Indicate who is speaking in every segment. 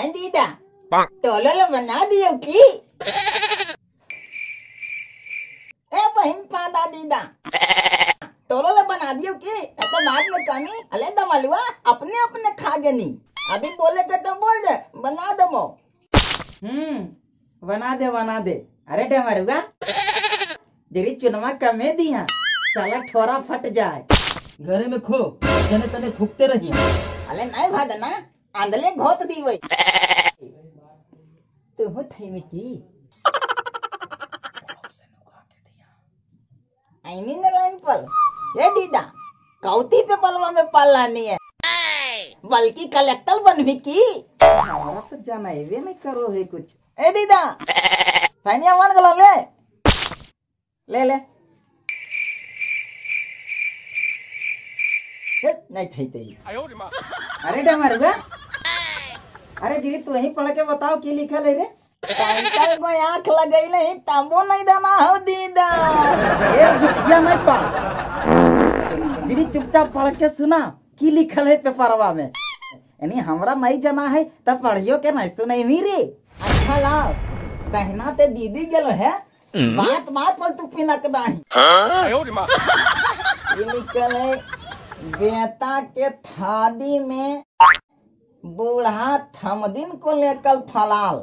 Speaker 1: आई दीदा तोलो लो बना दियो की ए बहन पादा दीदा तोलो लो बना दियो की तो बाद में कमी अले दमलुआ अपने अपने खा गनी। अभी बोले के तो बोल दे बना दो। बना दे बना दे। अरे डमरुआ तेरी चुनवा कमे दिया साला ठोरा फट जाए।
Speaker 2: घरे में खो जने तने थूकते रही।
Speaker 1: अरे नहीं भादना आंधले घोत दी वही तो हो थई में की आईनी ने लाइन पर ये दीदा कौती पे पलवा में पाल लानी है बल्कि कलेक्टर बनवी की।
Speaker 2: हमारा तो जाना है नहीं करो है कुछ।
Speaker 1: ए दीदा फाइनिया मान गलो ले ले ले
Speaker 2: नहीं थई तई। अरे डमरुआ अरे जी तू वहीं पढ़ के बताओ की लिखल है रे।
Speaker 1: साइकिल को आंख लगई नहीं तबो नहीं देना हो दीदा।
Speaker 2: ए बुधिया नहीं पा जी चुपचाप पढ़ के सुना की लिखल है पेपरवा में। यानी हमरा नहीं जाना है तब पढ़ियो के नहीं सुनई रे।
Speaker 1: अच्छा लाओ कहना ते दीदी गेलो है बात बात पर तू पिनक दाही। ये लिखल है बेटा के थादी में बूढ़ा थमदिन को लेकर फलाल।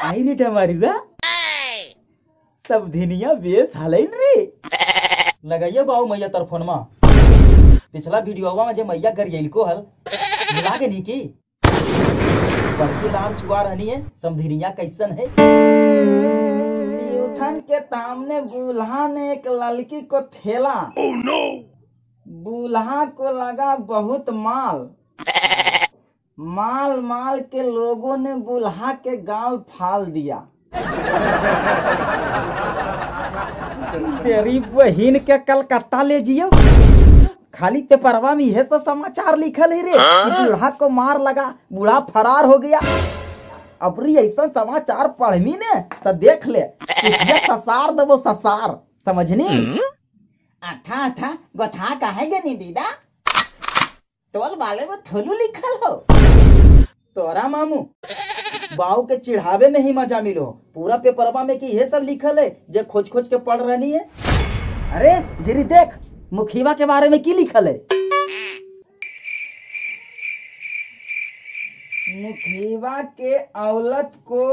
Speaker 2: आई रे डमरुआ सब धनिया बेस हलन रे। लगाइए बाबू मैया तर फोन में पिछला वीडियो में जे मैया गरियल हल मिला के नी की बड़की लार चुआ रहनी है समधिनिया कैसन है।
Speaker 1: ट्यूथन के सामने बूढ़ा ने एक लड़की को थेला।
Speaker 3: Oh, no.
Speaker 1: बूढ़ा को लगा बहुत माल माल माल के लोगों ने बूढ़ा के गाल फाल दिया।
Speaker 2: तेरी बहन के कलकत्ता ले जियो खाली पेपरवा में यह सब समाचार लिखल है रे कि बूढ़ा को मार लगा बूढ़ा फरार हो गया। अबरी ऐसा समाचार पढ़मी ने तो देख ले ससार दबो ससार समझनी।
Speaker 1: अठा अठा गोथा काहे गनी दीदा तोल वाले में थोलू लिखल हो।
Speaker 2: तोरा मामू बाऊ के चिढ़ावे में ही मजा मिलो पूरा पेपरवा में कि ये सब लिखल है जे खोज खोज के पढ़ रही है। अरे जरी देख मुखिया के बारे में की लिखल है।
Speaker 1: मुखिया के औलत को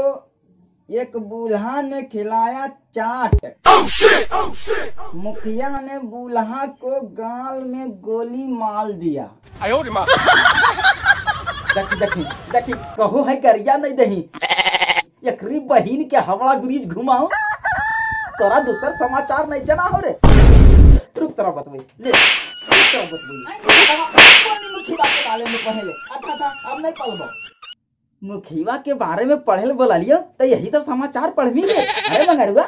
Speaker 1: एक बूढ़ा ने खिलाया चाट।
Speaker 3: Oh shit, oh shit.
Speaker 1: मुखिया ने बूढ़ा को गाल में गोली मार दिया।
Speaker 2: देखी देखी देखी कहो है गरिया नहीं दही एकरी बहिन के हवड़ा ब्रिज घुमाओ तोरा दूसर समाचार नहीं जना हो रे। रुक तोरा बतबई ले तोरा बतबई
Speaker 1: मुखिया के बारे में पढ़े ले। अच्छा था अब नहीं पढ़बो।
Speaker 2: मुखिया के बारे में पढ़े बोला लियो तो यही सब समाचार पढ़वी ले। अरे मंगरुआ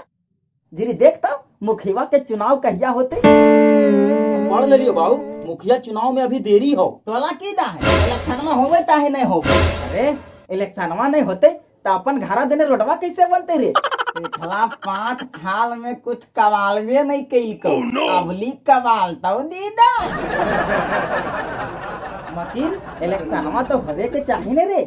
Speaker 2: जी देख तो मुखिया के चुनाव कहिया होते। पढ़ ले लियो बाबू मुखिया चुनाव में अभी देरी हो।
Speaker 1: तोला की दा है इलेक्शनवा होवे ताहे नहीं हो।
Speaker 2: अरे इलेक्शनवा नहीं होते तो अपन घरा देने रोडवा कैसे बनते रे।
Speaker 1: पिछला 5 थाल में कुछ कबालवे नहीं कैल को।
Speaker 3: Oh, no.
Speaker 1: अबली कबाल तो दीदा।
Speaker 2: मकीर इलेक्शनवा तो होवे के चाहिए ने रे।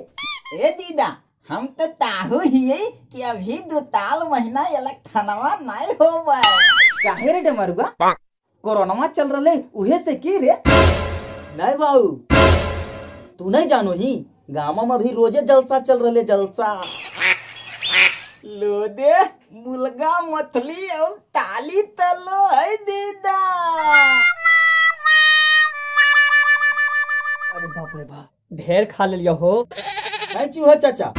Speaker 1: ए दीदा हम तो ताहू हिये कि अभी 2 ताल महीना इलेक्शनवा नहीं होवे।
Speaker 2: काहे रे डमरुआ कोरोनावा चल रहे उहे से की रे। नहीं बाबू तू नहीं जानो ही गाँव में अभी रोजे जलसा चल रहे जलसा।
Speaker 1: लो दे मुर्गा मछली और ताली तलो है दीदा।
Speaker 4: अरे बाप रे बाप ढेर खा ले लिया हो।
Speaker 2: चूहा चाचा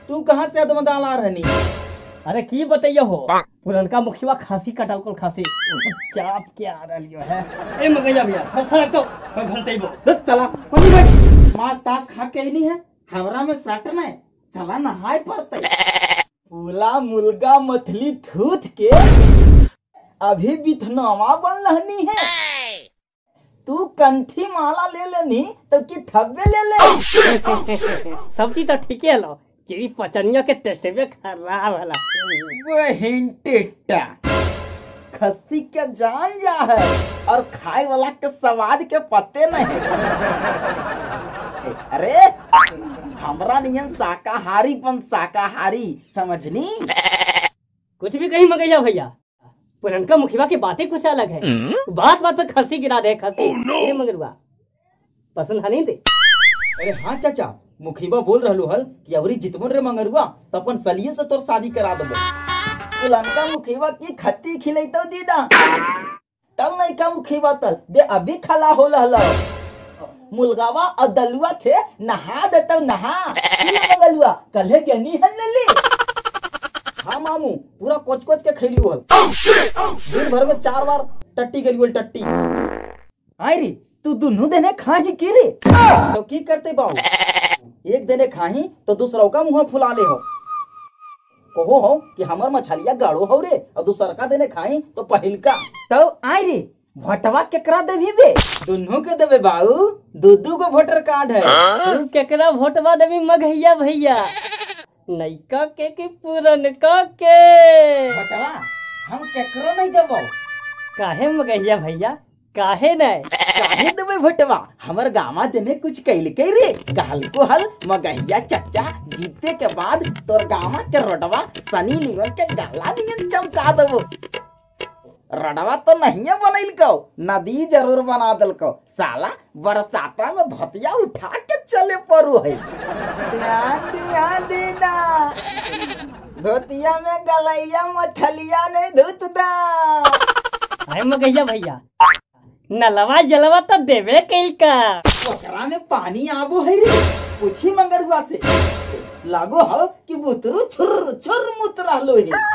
Speaker 2: तू कहाँ से अदमदाल आ रहनी।
Speaker 4: अरे की बताइए हो पुरनका मुखिया खांसी कटाल को खांसी चाप के आ रही है। ए मगैया भैया ससरा तो घंटे
Speaker 2: चला भाई मांस तास खा के ही नहीं है हमरा में सट नहीं चला नहाए पड़ते।
Speaker 1: पूला मुर्गा मछली थूथ के अभी बिथनवा बन रहनी है। तू कंठी माला ले लेनी तो की थब्बे ले ले।
Speaker 4: सब्जी तो ठीक है लो चिड़ी पचनिया के टेस्ट में खराब हला।
Speaker 1: बहिन टेटा खस्सी के जान जा है और खाए वाला के स्वाद के पते नहीं। अरे हमरा नियन शाकाहारी पन शाकाहारी समझनी।
Speaker 4: कुछ भी कहीं मगैया भैया, पुरनका मुखिया की बातें कुछ अलग है। बात बात पर खस्सी गिरा दे खस्सी। oh, no. मगरुआ पसंद है नहीं दे।
Speaker 2: अरे हाँ चाचा, मुखिया बोल रहलो हल कि अवरी जितवन रे मंगरुआ त अपन सलिए से तोर शादी करा देबो।
Speaker 1: पुरनका मुखिया की खत्ती खिलैतो दीदा तल नहीं का मुखिया तल दे अभी खला हो लहलो मुलगावा और दलुआ थे नहा देतो नहा मंगलुआ कल्हे गनी हल ले।
Speaker 2: हाँ मामू पूरा कोच कोच के खैली हल।
Speaker 3: Oh, shit! Oh, shit!
Speaker 2: दिन भर में 4 बार टट्टी गली टट्टी। आई रे तू दुनू देने खाही की रे? तो की करते बाबू, एक देने खाही तो दूसरा का मुँह फुला ले हो, कहो हो कि हमर मछलिया गाड़ो हो रे, और दूसर का देने खाही तो पहिलका।
Speaker 1: तो आई रे भोटवा केकरा देबी बे?
Speaker 2: दुनू के देबे बाबू, दू दू गो वोटर कार्ड है।
Speaker 4: तू केकरा भोटवा देबी मगहिया भैया, नैका के कि पुरनका के?
Speaker 1: भोटवा हम केकरो नहीं देबो।
Speaker 4: काहे मगहिया भैया, काहे नहीं?
Speaker 1: काहे देबे भोटवा? हमर गामा देने कुछ कैलकै रे, कहलको हल मगहिया चचा जीते के बाद तोर गामा के रोडवा सनी लियोन के गाला नियन चमका देबो। रडवा तो नहीं बनैलको, नदी जरूर बना देलको। साला बरसाता में धोतिया उठा के चले पड़ू है। ध्यान दिया दीदा, धोतिया में गलैया मछलिया नहीं धुत दा।
Speaker 4: अरे मगहिया भैया, नलवा जलवा तो देवे कैलका,
Speaker 1: ओकरा में पानी आबो है रे। पूछी मंगरुआ से, लागो हो कि बुतरू छुर छुर मुत रहलो है।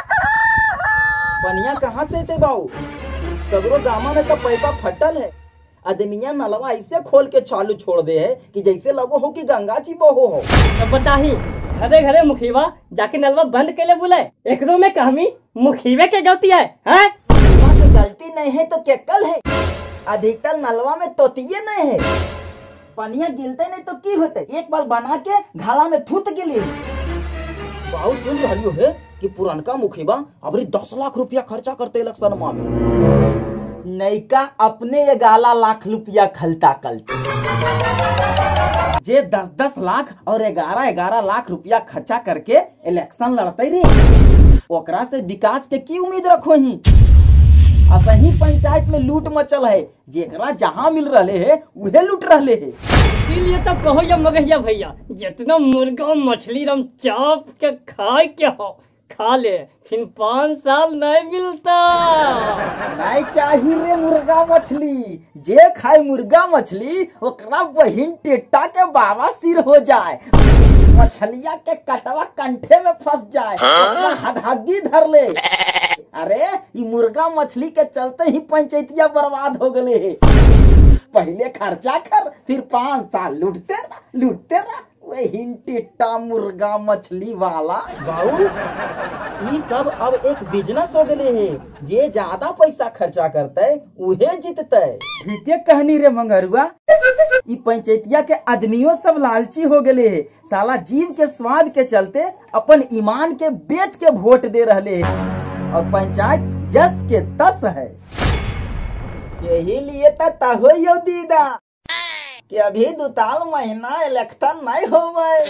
Speaker 2: पनिया कहाँ से थे बाऊ? सगरो गामा में तो पैसा फटल है। आदमिया नलवा ऐसे खोल के चालू छोड़ दे है कि जैसे लगो हो कि गंगा जी बहो हो।
Speaker 4: तो बताही घरे घरे मुखिया जाके नलवा बंद कैले बुलाए, एकरो में कहमी मुखिया के गलती है, हैं?
Speaker 1: के गलती नहीं है तो केकल है, अधिकतर नलवा में तोतिये नहीं है, पनिया गिलते नहीं तो की होते, एक बार बना के घाला में थूत गिली।
Speaker 2: बाऊ सुन रही है कि पुरनका मुखिया अबरी 10 लाख रुपया खर्चा करते इलेक्शन में।
Speaker 1: नैका अपने 11 लाख रुपया खलता कल जे 10-10 लाख और 11-11 लाख रुपया खर्चा करके इलेक्शन लड़ते रे, ओकरा से विकास के की उम्मीद रखो ही? असही पंचायत में लूट मचल है, जेकरा जहाँ मिल रहे है उहे लूट रहे है।
Speaker 4: इसीलिए तो कहो या मगहिया भैया, जितना मुर्गा मछली रम चाप के खाए के हो खा ले, फिर 5 साल नहीं मिलता।
Speaker 1: नहीं चाहिए रे मुर्गा मछली, जे खाए मुर्गा मछली ओकरा बहिन टेटा के बाबा सिर हो जाए, मछलिया के कटवा कंठे में फंस जाए, ओकरा हगहगी धर ले। अरे ये मुर्गा मछली के चलते ही पंचायतिया बर्बाद हो गए है। पहले खर्चा कर फिर 5 साल लूटते रहा वही टेटा मुर्गा मछली वाला।
Speaker 2: बाऊ ये सब अब एक बिजनेस हो गए है, जे ज्यादा पैसा खर्चा करते उहे जीतते।
Speaker 1: ठीक है कहनी रे मंगरुआ, ये पंचायतिया के आदमियों सब लालची हो गए है, साला जीव के स्वाद के चलते अपन ईमान के बेच के वोट दे रहे है और पंचायत जस के तस है। यही लिए तो यो दीदा कि अभी 2 महीना इलेक्शन नहीं होवे,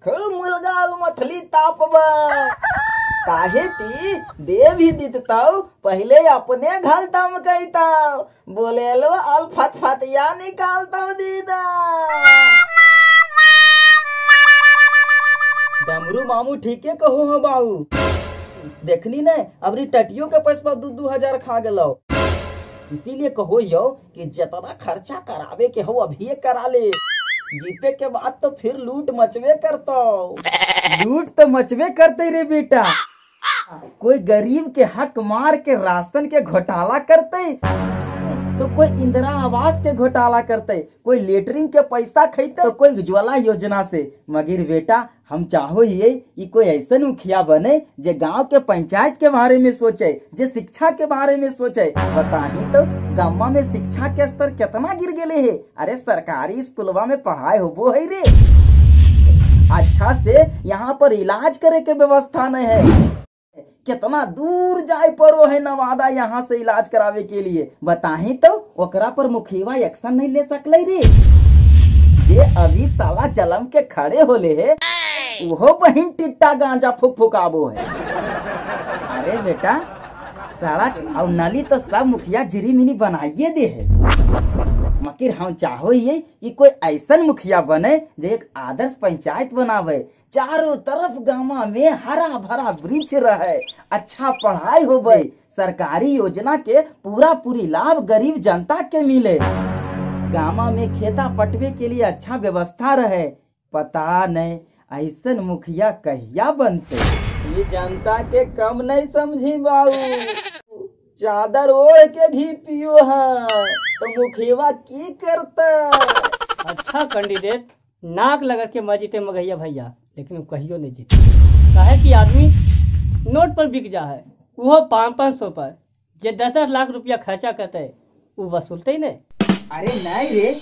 Speaker 1: खूब मुर्गा मछली तापबे। काहे ती दे भी दीतौ पहले अपने घर दम कहता बोले लो अल फतफतिया निकालता दीदा।
Speaker 2: डमरू मामू ठीक है कहो हो बाऊ, देखनी ने अबरी टटियों के पैसा 2-2 हजार खा गलो। इसीलिए कहो यो कि जितना खर्चा करावे के हो अभी करा ले, जीते के बाद तो फिर लूट मचवे करतो।
Speaker 1: लूट तो मचवे करते रे बेटा, कोई गरीब के हक मार के राशन के घोटाला करते तो कोई इंदिरा आवास के घोटाला करते, कोई लेटरिन के पैसा खैते तो कोई उज्ज्वला योजना से। मगर बेटा हम चाहो ही कि कोई ऐसा मुखिया बने जे गांव के पंचायत के बारे में सोचे, जे शिक्षा के बारे में सोचे। बताही तो गाँव में शिक्षा के स्तर कितना गिर गए है। अरे सरकारी स्कूलवा में पढ़ाई होबो है रे, अच्छा से यहाँ पर इलाज करे के व्यवस्था नहीं है। कितना दूर जाए पड़ो है नवादा यहाँ से इलाज करावे के लिए। बताही तो ओकरा पर मुखिया एक्शन नहीं ले सकले रे। जे अभी साला जलम के खड़े होले है वो बहिन टिट्टा गांजा फूक फुकाबो है। अरे बेटा सड़क और नाली तो सब मुखिया जिरी मिनी बनाइए दे है, मगर हम चाहो ये कि कोई ऐसा मुखिया बने जो एक आदर्श पंचायत बनावे, चारों तरफ गामा में हरा भरा वृक्ष रहे, अच्छा पढ़ाई होवे, सरकारी योजना के पूरा पूरी लाभ गरीब जनता के मिले, गामा में खेता पटवे के लिए अच्छा व्यवस्था रहे। पता नहीं ऐसा मुखिया कहिया बनते। ये जनता के कम नहीं समझी बाबू, चादर ओढ़ के घी पियो है तो मुखिया की करता।
Speaker 4: अच्छा कैंडिडेट नाक लगा के मर जीते मगहिया भैया, लेकिन वो कहियो नहीं जीते। काहे कि आदमी नोट पर बिक जा है, वो 500-500 पर जे 10-10 लाख रुपया खर्चा करते वो वसूलते ही नहीं।
Speaker 1: अरे नहीं रे,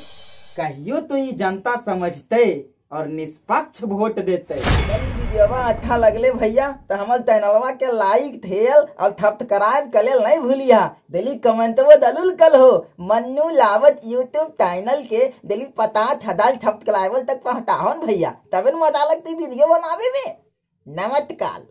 Speaker 1: कहियो तो ये जनता समझते और निष्पक्ष वोट देते। वीडियोवा अच्छा लगले भैया तो हमारे चैनलवा के लाइक थेल और सब्सक्राइब करे नहीं भूलिया। दिली कमेंट वो दलुल कल हो मन्नू लावत यूट्यूब चैनल के दिली 50,000 सब्सक्राइबर तक पहुंचावन भैया, तबे मजा लगती वीडियो बनावे में। नमस्कार।